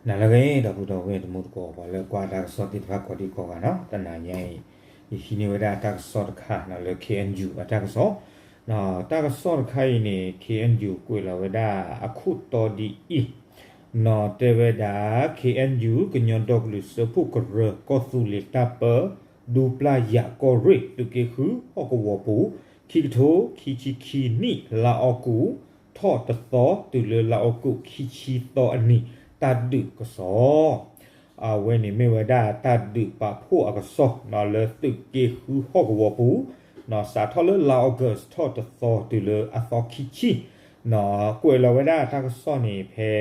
နၤလၢအဂ့ၤ ဒီပုၢ်ဒီဝဲၢ်တံၤသကိး ပှၤလၢကွၢ်တၢ်ကစီၣ်သ့ၣ်တဖၣ်ကိးဒံကိးဂၤနီၤ, တနၤညါအံၤ ယဟံးန့ၢ်ဝဲဒၣ်တၢ်ကစီၣ်တခါနီၤ လၢ K N U အတၢ်ကစီၣ်, တၢ်ကစီၣ်တခါအံၤန့ၣ် K N U ကွဲးလီၤဝဲဒၣ်အခိၣ်တီဒ်အံၤ, နီၤတဲဝဲဒၣ် K N U ကညီဒီကလုာ်စၢဖှိၣ်ကရၢ ကီၢ်သူလ့ၤတၢ်ပၢ ဒူပျၢ်ယးကီၢ်ရ့ၣ် သုးက့ဃုဟီၣ်ကဝီၤပူၤ ခံကထိခံဆံခံနံၣ် လါအီကူး ထီၣ်တသီ တုၤလၢလါအီကူး ခံဆံသီအနံၤ တၢ်ဒုးကစီၣ်, အဝဲန့ၣ်မ့ၢ်ဝဲဒၣ်တၢ်ဒုးပာ်ဖှိၣ်အကစီၣ်နီၤ လၢသုးက့ဃုဟီၣ်ကဝီၤပူၤ, နီၤစးထီၣ်လၢလါအီကူး ထီၣ်တသီ တုၤလၢအသီခံဆံ, နီၤကွဲးလီၤဝဲဒၣ်တၢ်ကစီၣ်န့ၣ် ဖဲ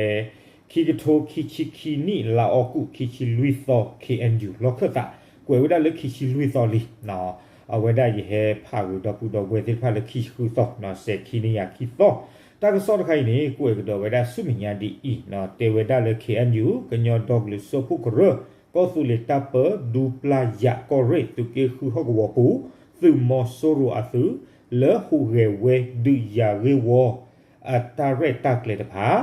ခံကထိခံဆံခံနံၣ် လါအီကူး ခံဆံလွံၢ်သီ K N U လီၢ်ခၢၣ်သး ကွဲးဝဲဒၣ်လၢခံဆံလွံၢ်သီလံ, အဝဲဒၣ်ယဟဲဖးဂ့ၤဒီပုၢ်ဒီဝဲၢ်သ့ၣ်တဖၣ်လၢခံဆံဃုသီ နီၤစဲးခံနံၣ်ယၤခံသီ, တၢ်ကစီၣ်တခါအံၤန့ၣ် ကွဲးကဒီးဝဲဒၣ်ဆူမဲာ်ညါဒ်အံၤနီၤ တဲဝဲဒၣ်လၢ K N U ကညီဒီကလုာ်စၢဖှိၣ်ကရၢ ကီၢ်သူလ့ၤတၢ်ပၢ ဒူပျၢ်ယးကီၢ်ရ့ၣ် သုးက့ဃုဟီၣ်ကဝီၤပူၤ သုးမီၤစိရိၤအသုး လၢဟူးဂဲၤဝဲဒုးယၤဂ့ၢ်ဝီ အတၢ်ရဲၣ်တၢ်ကျဲၤတဖၣ်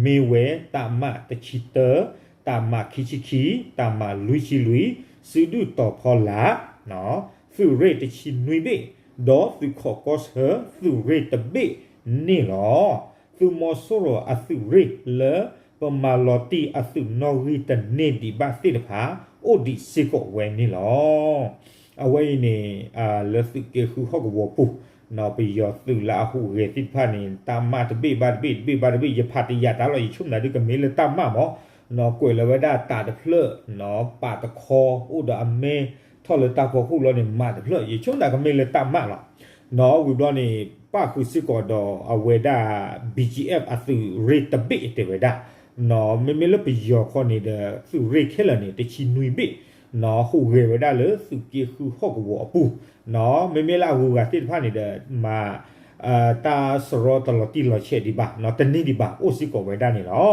မ့ၢ်ဝဲတၢ်မၣ်တဆံတၢ, တၢ်မၣ်ခံဆံခံ, တၢ်မၣ်လွံၢ်ဆံလွံၢ်, စုဒုၣ်တီၤဖီလာ်, သုးရ့ၣ်တဆံနွံဘ့ၣ်, ဒီးသုးခီၣ်ကီၢ်ဆၢ သုးရ့ၣ်တဘ့ၣ်န့ၣ်လီၤ. သုးမီၤစိရိၤအသုးရ့ၣ်လၢပမၤလီၤတံၢ်အသုးနီၣ်ဂံၢ်တန့ၢ်ဒံးဘၣ်သ့ၣ်တဖၣ် အိၣ်ဒံးစ့ၢ်ကီးဝဲန့ၣ်လီၤ. အဝဲအံၤန့ၣ် လၢသုးက့ဃုဟီၣ်ကဝီၤပူၤ ပယီၤသုးလၢအဟူးဂဲၤသ့ၣ်တဖၣ်န့ၣ် တၢ်မၣ်တဘ့ၣ်ဘၣ်တဘ့ၣ် တဘ့ၣ်ဘၣ်တဘ့ၣ် ယဖးတယာ်တၢ်လီၤ ယဆိကမိၣ်ဒုးကမ့ၢ်လၢတၢ်မၣ်မး, ကွဲးလီၤဝဲဒၣ်တးတဖျၢၣ် ပာ်တခီ အိၣ်ဒီးအမဲထီၣ်လၢတၢ်ဖီခိၣ်လီၤန့ၣ် မးတဖျၢၣ် ယဆိကမိၣ်ဒုးကမ့ၢ်လၢတၢ်မၣ်လီၤ. နီၤဝံၤဘျီန့ၣ် ပၣ်ဃုာ်စ့ၢ်ကီးဒီးအဝဲဒၣ် B G F အသုးရ့ၣ်တဘ့ၣ်တဲဝဲဒၣ်, မ့မ့ၢ်လၢပယီၤခီန့ၣ်ဒီး သုးရ့ၣ်ခဲလၢာ်န့ၣ် တဆံနွံဘ့ၣ် ဟူးဂဲၤဝဲဒၣ်လၢသုးက့ဃုဟီၣ်ကဝီၤအပူၤ, မ့မ့ၢ်လၢအဂုၤအဂၤသ့ၣ်တဖၣ်န့ၣ်ဒီး မၤ တၢ်စရီတလီၤတံၢ်လီၤဆဲးဒံးဘၣ် တန့ၢ်ဒံးဘၣ် အိၣ်စ့ၢ်ကီးဝဲဒၣ်န့ၣ်လီၤ.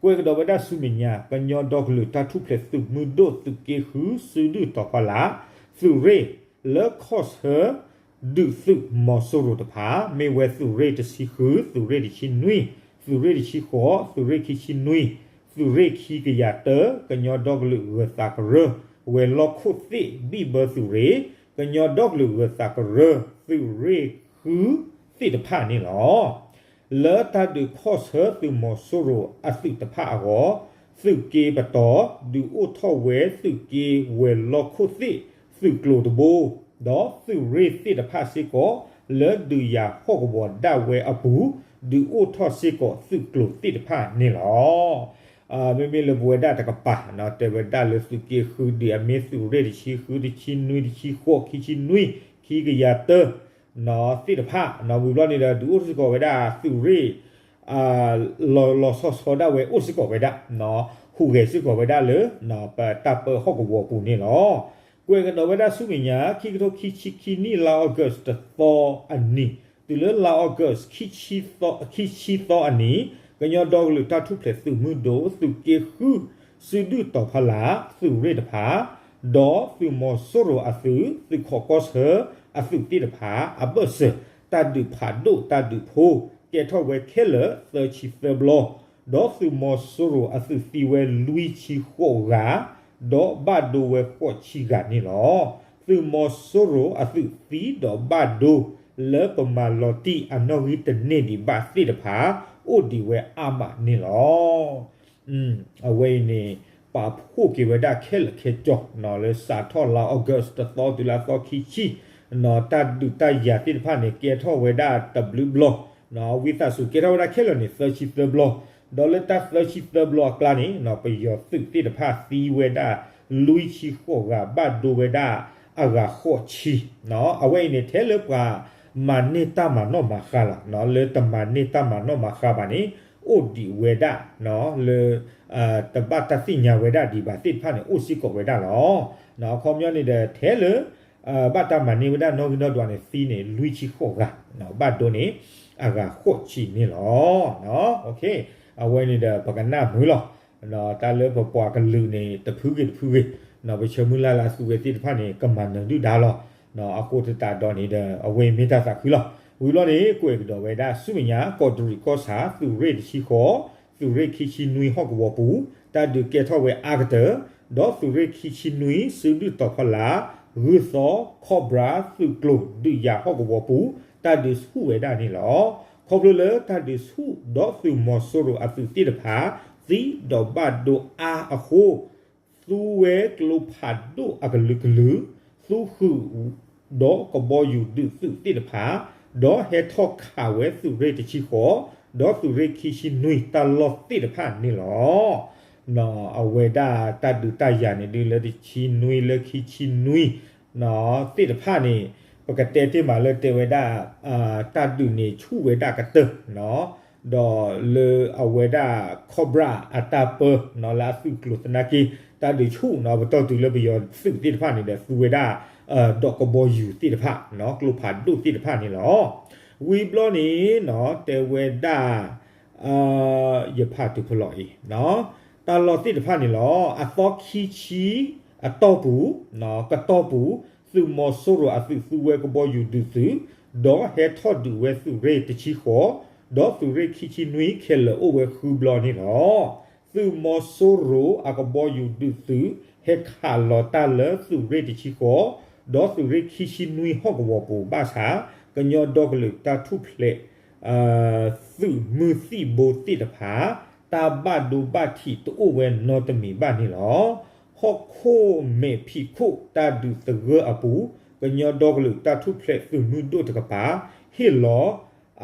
ကွဲးကဒီးဝဲဒၣ်ဆူမဲာ်ညါ ကညီဒီကလုာ်တၢ်ထူၣ်ဖျဲးသုးမုၢ်ဒိၣ်သုးက့ဃု စုဒုၣ်တီၤဖီလာ် သုးရ့ၣ်လၢခီၣ်ဆၢ ဒုးသုးမီၤစိရိၤတဖၣ် မ့ၢ်ဝဲသုးရ့ၣ်တဆံဃု, သုးရ့ၣ်တဆံနွံ, သုးရ့ၣ်တဆံဃိး, သုးရ့ၣ်ခံဆံနွံ, သုးရ့ၣ်ခံကယၤတၢ, ကညီဒီကလုာ်ဂၢၤသးကရၢ ဝဲၤလီၢ်ခိၣ်သ့ၣ် ဘံၣ်ဘၢသုးရ့ၣ်, ကညီဒီကလုာ်ဂၢၤသးကရၢ သုးရ့ၣ်ဃုသ့ၣ်တဖၣ်န့ၣ်လီၤ. လၢတၢ်ဒုးခီၣ်ဆၢသုးမီၤစိရိၤအသုးတဖၣ်အဂီၢ် သုးက့ပတီၢ် ဒုးအိၣ်ထီၣ်ဝဲသုးက့ဝဲၤလီၢ်ခိၣ်သ့ၣ် သုးကျိၤတဘိ ဒီးသုးရ့ၣ်သ့ၣ်တဖၣ်စ့ၢ်ကီး လၢဒုးယၤဟီၣ်ကဝီၤဒၣ်ဝဲအပူၤ ဒုးအိၣ်ထီၣ်စ့ၢ်ကီးသုးကျိၤသ့ၣ်တဖၣ်န့ၣ်လီၤ. မ့မ့ၢ်လၢပဝဲဒၣ်တကပၤ တဲဝဲဒၣ်လၢသုးက့ဃုဒ်အမ့ၢ်သုးရ့ၣ်တဆံဃု, တဆံနွံ, တဆံဃိး, ခံဆံနွံ, ခံကယၤတၢ သ့ၣ်တဖၣ် ဝံၤဘျီန့ၣ်ဒီး ဒုးအိၣ်စ့ၢ်ကီးဝဲဒၣ်သုးရ့ၣ် လီၤလီၤဆီဆီဒၣ်ဝဲအိၣ်စ့ၢ်ကီးဝဲဒၣ်, ဟူးဂဲၤစ့ၢ်ကီးဝဲဒၣ်လၢ ပတၢ်ပၢဟီၣ်ကဝီၤပူၤန့ၣ်လီၤ. ကွဲးကဒီးဝဲဒၣ်ဆူမဲာ်ညါ ခံကထိခံဆံခံနံၣ် လါအီကူးတသီအနံၤ တုၤလၢလါအီကူး ခံဆံသီအနံၤ ကညီဒီကလုာ်တၢ်ထူၣ်ဖျဲးသုးမုၢ်ဒိၣ် သုးက့ဃု စုဒုၣ်တီၤဖီလာ် သုးရ့ၣ်တဖၣ် ဒီးသုးမီၤစိရိၤအသုး သုးခီၣ်ကီၢ်ဆၢအသုးသ့ၣ်တဖၣ် အဘၢၣ်စၢၤ တၢ်ဒုးဖးဒိၣ်တၢ်ဒုးဖိ ကဲထီၣ်ဝဲခဲလၢာ်သၢဆံသၢဘျီ, ဒီးသုးမီၤစိရိၤအသုးသံဝဲလွံၢ်ဆံဃိးဂၤ, ဒီးဘၣ်ဒိဝဲဃိးဆံဂၤန့ၣ်လီၤ. သုးမီၤစိရိၤအသုးသံဒီးဘၣ်ဒိ လၢပမၤလီၤတံၢ်အနီၣ်ဂံၢ်တန့ၢ်ဒံးဘၣ်သ့ၣ်တဖၣ် အိၣ်ဒံးဝဲအါမးန့ၣ်လီၤ. အဝဲအံၤန့ၣ် ပာ်ဖှိၣ်က့ၤဝဲဒၣ်ခဲလၢာ်ခဲဆ့ လၢစးထီၣ်လါအီကူးတသီတုၤလၢအသီခံဆံ တၢ်ဒုးတၢ်ယၤသ့ၣ်တဖၣ်န့ၣ် ကဲထီၣ်ဝဲဒၣ်တဘျုးဘျီ, ဝံသးစူၤကဲထီၣ်ဝဲဒၣ်ခဲလၢာ်န့ၣ် သၢဆံသၢဘျီ, ဒီးလၢတၢ်သၢဆံသၢဘျီအကျါန့ၣ် ပယီၤသုးသ့ၣ်တဖၣ်သံဝဲဒၣ်လွံၢ်ဆံဃိးဂၤ ဘၣ်ဒိဝဲဒၣ်အဂၤဃိးဆံ, အဝဲအံၤန့ၣ် ထဲလၢပှၤမၤန့ၢ်တၢ်မၤနီၣ်မၤဃါလီၤ, လၢတမၤန့ၢ်တၢ်မၤနီၣ်မၤဃါဘၣ်န့ၣ် အိၣ်ဒံးဝဲဒၣ် လၢ တဘၣ်တၢ်သ့ၣ်ညါဝဲဒၣ်ဒံးဘၣ်သ့ၣ်တဖၣ်န့ၣ် အိၣ်စ့ၢ်ကီးဝဲဒၣ်လီၤ. အခီပညီန့ၣ်ဒီး ထဲလၢ ဘၣ်တၢ်မၤန့ၢ်ဝဲဒၣ်နီၣ်ဂံၢ်နီၣ်ဒွးန့ၣ် သံန့ၣ် လွံၢ်ဆံဃိးဂၤ, ဘၣ်ဒိန့ၣ် အဂၤဃိးဆံန့ၣ်လီၤ. အဝဲန့ၣ်ဒီး ပကနၣ်မုာ်လီၤ. တၢ်လၢပပှၤကလုာ်န့ၣ် တဖုဂ့ၤတဖုဂ့ၤ, ပဆၢမုၢ်လၢ်လၢအသုဝဲသ့ၣ်တဖၣ်န့ၣ် ကမၤနၢၤဒုၣ်ဒါလီၤ. အဃိသတးဒီးန့ၣ်ဒီး အဝဲအံၤမ့ၢ်တၢ်သးခုလီၤ. ဝံၤဘျီန့ၣ် ကွဲးကဒီးဝဲဒၣ်ဆူမဲာ်ညါ ကီးတရံးကီၢ်ဆၣ် သုးရ့ၣ်တဆံဃိး, သုးရ့ၣ်ခံဆံနွံဟီၣ်ကဝီၤပူၤ တၢ်ဒုးကဲထီၣ်ဝဲအါကတၢၢ်, ဒီးသုးရ့ၣ်ခံဆံနွံ စုဒုၣ်တီၤဖီလာ် ဂုၢ်သီ Cobra သုးကျိၤဒုးယၤဟီၣ်ကဝီၤပူၤ တၢ်ဒုးဆူၣ်ဝဲဒၣ်န့ၣ်လီၤ. ခီဖျိလၢတၢ်ဒုးဆူၣ် ဒီးသုးမီၤစိရိၤအသုးသ့ၣ်တဖၣ် သံဒီးဘၣ်ဒိအါအဃိ သူဝဲကျိဖးဒိၣ်အကလုာ်ကလုာ်, သူဃုာ် ဒီးကဘီယူၤဒုးသုးသ့ၣ်တဖၣ်, ဒီးဟဲထီၣ်ခးဝဲသုးရ့ၣ်တဆံဃိး ဒီးသုးရ့ၣ်ခံဆံနွံတၢ်လီၢ်သ့ၣ်တဖၣ်န့ၣ်လီၤ. အဝဲဒၣ်တၢ်ဒုးတၢ်ယၤန့ၣ်ဒုးလၢတဆံနွံလၢခံဆံနွံ သ့ၣ်တဖၣ်န့ၣ် ပကတဲတ့ၢ်မးလၢတဲဝဲဒၣ် တၢ်ဒုးန့ၣ်ဆူၣ်ဝဲဒၣ်ကတၢၢ် ဒီးလၢအဝဲဒၣ် Cobra အတၢ်ပၢ လၢအသုးကျိၤသနာ်က့ တၢ်ဒုးဆူၣ်နီၤ ပတီၢ်တုၤလၢပယီၤသုးသ့ၣ်တဖၣ်န့ၣ်ဒီး သူဝဲဒၣ် ဒီးကဘီယူၤသ့ၣ်တဖၣ် ကျိဖးဒိၣ်သ့ၣ်တဖၣ်န့ၣ်လီၤ. ဝံၤဘျီန့ၣ် တဲဝဲဒၣ် ယဖးတုၤဖဲလီၤအံၤ တၢ်လီၢ်သ့ၣ်တဖၣ်န့ၣ်လီၤ. အသီခံဆံအတီၢ်ပူၤ ကတီၢ်ပူၤ သုးမီၤစိရိၤအသုးသူဝဲကဘီယူၤဒုးသုး ဒီးဟဲထီၣ်ဒုးဝဲသုးရ့ၣ်တဆံဃိး ဒီးသုးရ့ၣ်ခံဆံနွံခဲလၢာ်အိၣ်ဝဲဃုဘျီန့ၣ်လီၤ. သုးမီၤစိရိၤအကဘီယူၤဒုးသုး ဟဲခးလီၤတၢ်လၢသုးရ့ၣ်တဆံဃိး ဒီးသုးရ့ၣ်ခံဆံနွံဟီၣ်ကဝီၤပူၤဘၣ်ဆၣ် ကညီဒီကလုာ်တၢ်ထူၣ်ဖျဲး သုးမုၢ်သံၣ်ဘိသ့ၣ်တဖၣ် တၢ်ဘၣ်ဒိဘၣ်ထံးတအိၣ်ဝဲနီတမံၤဘၣ်န့ၣ်လီၤ. ဟီၣ်ခိၣ်မဲာ်ဖံးခိၣ်တၢ်ဒုးသဂၢၢ်အပူၤ ကညီဒီကလုာ်တၢ်ထူၣ်ဖျဲးသုးမုၢ်ဒိၣ်တကပၤ ဟ့ၣ်လီၤ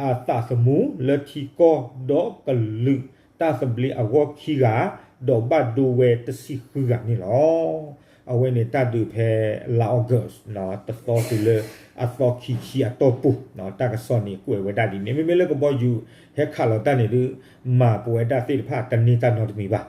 အသးသမူလၢထံကီၢ်ဒီးကလုာ်တၢ်သဘျ့အဂီၢ်ခံဂၤ ဒီးဘၣ်ဒိဝဲတဆံဃုဂၤန့ၣ်လီၤ. အဝဲန့ၣ်တၢ်ဒုးဖဲလါ August တသီတုၤလၢအသီခံဆံအတီၢ်ပူၤ တၢ်ကစီၣ်န့ၣ်ကွဲးဝဲဒၣ်ဒ်န့ၣ် မ့မ့ၢ်လၢကဘီယူၤဟဲခးလီၤတၢ်န့ၣ်ဒုး မၤပဝဲဒၣ်သ့ၣ်တဖၣ်တန့ၢ်တၢ်နီတမံၤဘၣ်.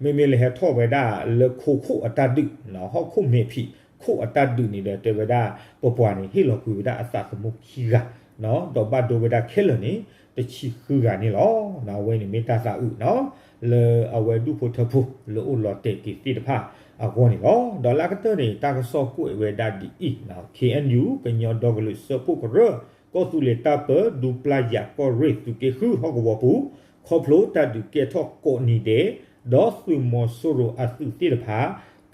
မ့မ့ၢ်လၢဟဲထီၣ်ဝဲဒၣ်လၢခိခိၣ်အတၢ်ဒုး ဟီၣ်ခိၣ်မဲာ်ဖံးခိၣ်အတၢ်ဒုးန့ၣ်ဒီး တဲဝဲဒၣ် ပပှၤန့ၣ် ဟ့ၣ်လီၤကွံာ်ဝဲဒၣ်အသးသမူခံဂၤ ဒီးဘၣ်ဒိဝဲဒၣ်ခဲလၢာ်န့ၣ် တဆံဃုဂၤန့ၣ်လီၤ. အဝဲန့ၣ်မ့ၢ်တၢ်သးအုးနီၤ လၢအဝဲဒူၣ်ဖိထၢဖိ လၢအိၣ်လီၤတဲာ်က့ၤသ့ၣ်တဖၣ်အဂီၢ်န့ၣ်လီၤ. ဒီးလၢအကတၢၢ်န့ၣ် တၢ်ကစီၣ်ကွဲးဝဲဒၣ်ဒ်အံၤ, KNU ကညီဒီကလုာ်စၢဖှိၣ်ကရၢ ကီၢ်သူလ့ၤတၢ်ပၢ ဒူပျၢ်ယၤကီၢ်ရ့ၣ်သုးက့ဃုဟီၣ်ကဝီၤပူၤ ခီဖျိတၢ်ဒုးကဲထီၣ်ကိးနံၤဒဲး ဒီးသုးမီၤစိရိၤအသုးသ့ၣ်တဖၣ်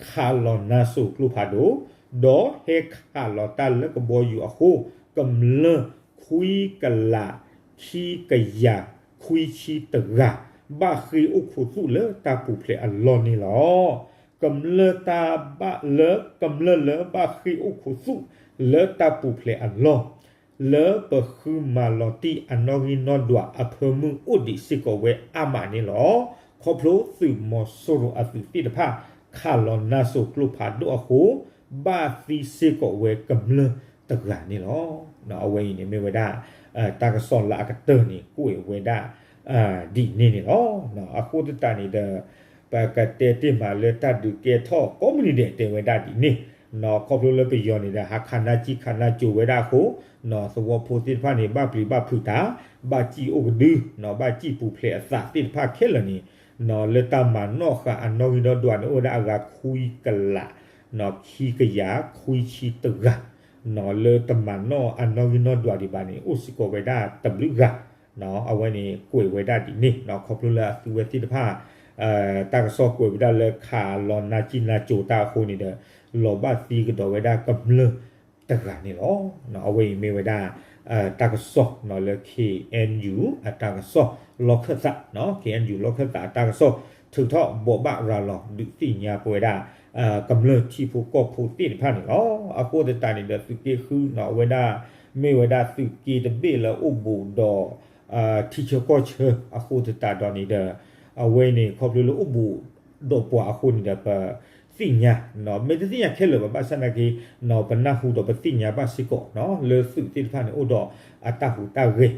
ခးလီၤနါစိၤကျိဖးဒိၣ် ဒီးဟဲခးလီၤတၢ်လၢကဘီယူၤအဃိ ကမျၢၢ်ခွံကလး ခံကယၤခွံဆံတဂၤ ဘၣ်ဃ့ၢ်အိၣ်ခိးသူၣ်လၢတၢ်ပူၤဖျဲးအလီၢ်န့ၣ်လီၤ. ကမျၢၢ်တၢ်ဘၣ်လၢ ကမျၢၢ်လၢဘၣ်ဃ့ၢ်အိၣ်ခိးသူၣ်လၢတၢ်ပူၤဖျဲးအလီၢ် လၢပဃုမၤလီၤတံၢ်အနီၣ်ဂံၢ်နီၣ်ဒွးအဖၢမုၢ်အိၣ်ဒံးစ့ၢ်ကီးဝဲအါမးန့ၣ်လီၤ. ခီဖျိသုးမီၤစိရိၤအသုးသ့ၣ်တဖၣ် ခးလီၤနါစိၤကျိဖးဒိၣ်အဃိ ဘၣ်သံစ့ၢ်ကီးဝဲကမျၢၢ်တဂၤန့ၣ်လီၤ. အဝဲအံၤန့ၣ်မ့ၢ်ဝဲဒၣ် တၢ်ကစီၣ်လၢအကတၢၢ်န့ၣ် ကွဲးဝဲဒၣ် ဒ်န့ၣ်န့ၣ်လီၤ. အဃိသတးန့ၣ်ဒီး ပကတဲတ့ၢ်မးလၢတၢ်ဒုးကဲထီၣ်ကိးမုၢ်နံၤဒဲးတဲဝဲဒၣ်ဒ်န့ၣ် ခီဖျိလၢပယီၤန့ၣ်ဒီး ဟးခးနါစံၣ်ခးနါစိၤဝဲဒၣ်အဃိ သဝီဖိသ့ၣ်တဖၣ်န့ၣ် ဘၣ်ပျံၤဘၣ်ဖုးတၢ် ဘၣ်စံၣ်အိၣ်ကဒု ဘၣ်စံၣ်ပူၤဖျဲးအသးသ့ၣ်တဖၣ်ခဲလၢာ်န့ၣ် လၢတၢ်မၤနီၣ်ဃာ်အနီၣ်ဂံၢ်နီၣ်ဒွးန့ၣ် အိၣ်ဝဲဒၣ်အဂၤခွံကလး ခံကယၤခွံဆံတဂၤ လၢတမၤနီၣ်အနီၣ်ဂံၢ်နီၣ်ဒွးဒံးဘၣ်န့ၣ် အိၣ်စ့ၢ်ကီးဝဲဒၣ်တဘျုးဂၤ အဝဲန့ၣ်ကွဲးဝဲဒၣ်ဒ်န့ၣ် ခီဖျိလၢအသုဝဲသ့ၣ်တဖၣ် တၢ်ကစီၣ်ကွဲးဝဲဒၣ်လၢခးလီၤနါစံၣ်နါစိၤတၢ်အဃိန့ၣ်ဒီး လီၤဘၣ်သံကဒီးဝဲဒၣ်ကမျၢၢ်တဂၤန့ၣ်လီၤ. အဝဲအံၤမ့ၢ်ဝဲဒၣ် တၢ်ကစီၣ်လၢ KNU အတၢ်ကစီၣ်လီၢ်ခၢၣ်သး KNU လီၢ်ခၢၣ်သးအတၢ်ကစီၣ် ထုးထီၣ်ဘိးဘၣ်ရၤလီၤဒုးသ့ၣ်ညါပဝဲဒၣ် ကမျၢၢ်ထံဖိကီၢ်ဖိသ့ၣ်တဖၣ်န့ၣ်လီၤ. အဃိသတးန့ၣ်ဒီးသုးက့ဃုနီၤ အဝဲဒၣ် မ့ၢ်ဝဲဒၣ်သုးက့တဘ့ၣ်လၢအိၣ်ဘူးဒီး ထံဆၢကီၢ်ဆၢအဃိသတးဒီးန့ၣ်ဒီး အဝဲန့ၣ်ခီဖျိလၢအိၣ်ဘူးဒီးပှၤအဃိန့ၣ်ဒီး ပသ့ၣ်ညါ မ့ၢ်တသ့ၣ်ညါခဲလၢာ်ဘၣ် ဘၣ်ဆၣ်နာ်က့ ပနၢ်ဟူဒီးပသ့ၣ်ညါဘၣ်စ့ၢ်ကီး လၢသုးသ့ၣ်တဖၣ်န့ၣ် အိၣ်ဒီးအတၢ်ဟူးတၢ်ဂဲၤ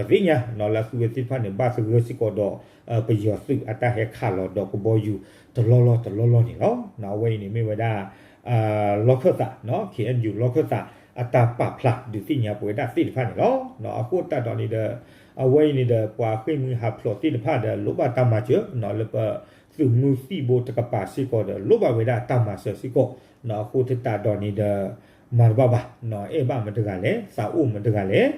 ဒီးပသ့ၣ်ညါ လၢသုးဝဲသ့ၣ်တဖၣ်န့ၣ် ဘၣ်သဂၢၢ်စ့ၢ်ကီးဒီး ပယီၤသုးအတၢ်ဟဲခးလီၤဒီးကဘီယူၤတလီၢ်လီၢ်တလီၢ်လီၢ်န့ၣ်လီၤ. အဝဲအံၤန့ၣ်မ့ၢ်ဝဲဒၣ် လီၢ်ခၢၣ်သး KNU လီၢ်ခၢၣ်သးအတၢ်ပာ်ဖျါဒုးသ့ၣ်ညါပဝဲဒၣ်သ့ၣ်တဖၣ်န့ၣ်လီၤ. အဃိသတးဒီးန့ၣ်ဒီး အဝဲအံၤန့ၣ်ဒီး ပှၤဃ့ၢ်မှံဟးဖျိးသ့ၣ်တဖၣ်ဒီး လိၣ်ဘၣ်တၢ်မၤစၢၤ လၢပသုးမုၢ်သံၣ်ဘိတကပၤစ့ၢ်ကီးဒီး လိၣ်ဘၣ်ဝဲဒၣ်တၢ်မၤစၢၤစ့ၢ်ကီး အဃိသတးဒီးန့ၣ်ဒီး မၤတဘၣ်ဘၣ် အဲၣ်ဘၣ်မတဂၤလဲၣ် သးအိၣ်မတဂၤလဲၣ်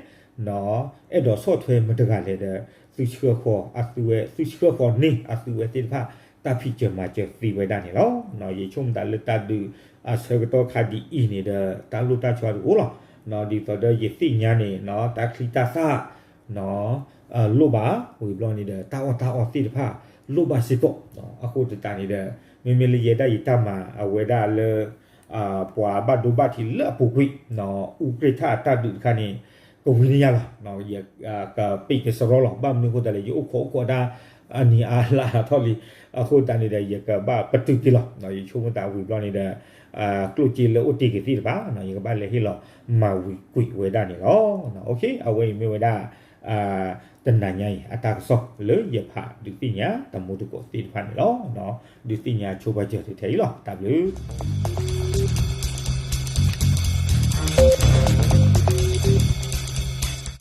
အဲၣ်ဒိးဆီၣ်ထွဲမတဂၤလဲၣ်ဒီး သုဆှၢဃီၤအသုဝဲ သုဆှၢဃီၤန့ၢ်အသုဝဲသ့ၣ်တဖၣ် တၢ်ဖံးစၢၤမၤစၢၤသ့ဝဲဒၣ်န့ၣ်လီၤ. ယဆိကမိၣ်သးလၢတၢ်ဒုးအဆၢကတီၢ်ခါဒ်အံၤန့ၣ်ဒီး တၢ်လိၣ်တၢ်ဆီတအိၣ်လီၤ. ဒ်သိးဒီးယသ့ၣ်ညါန့ၣ် တၢ်ချံတၢ်သၣ် လိၣ်ဘၣ် ဝံၤဘျီန့ၣ်ဒီး တၢ်အီၣ်တၢ်အီသ့ၣ်တဖၣ် လိၣ်ဘၣ်စ့ၢ်ကီး. အဃိသတးန့ၣ်ဒီး မ့မ့ၢ်လၢယဲဒၣ်ယတၢ်မၤအဝဲဒၣ်လၢ ပှၤဘၣ်ဒိဘၣ်ထံးလၢအပူၤကွံာ် အူကြ့ၢ်ထၣ်အတၢ်ဒုးတခါန့ၣ် ကဝံၤန့ၢ်ယၤလီၤ. ယကပ့ၤကစရီလီၤ. ဘၣ်မနုၤအဃိသတးလဲၣ် ယအိၣ်ခိးအိၣ်ခိးဒၣ် အနံၤအါလါအါထီၣ်လံ. အဃိသတးန့ၣ်ဒီး ယကဘၣ်ပတုာ်က့ၤလီၤ. ယဆိကမိၣ်သးဝံၤဘျီန့ၣ်ဒီး ကျိၣ်စ့လၢအိၣ်တ့ၢ်က့ၤသ့ၣ်တဖၣ် ယကဘၣ်လဲၤဟ့ၣ်လီၤမၤဝံၤကွံာ်ဝဲဒၣ်န့ၣ်လီၤ. အဝဲအံၤမ့ၢ်ဝဲဒၣ် တနၤညါအံၤ အတၢ်ကစီၣ်လၢယဖးဒုးသ့ၣ်ညါတမူတကိးသ့ၣ်တဖၣ်န့ၣ်လီၤ. ဒုးသ့ၣ်ညါဆိပာ်စၢၤထဲအံၤလီၤ. တၢ်ဘျုး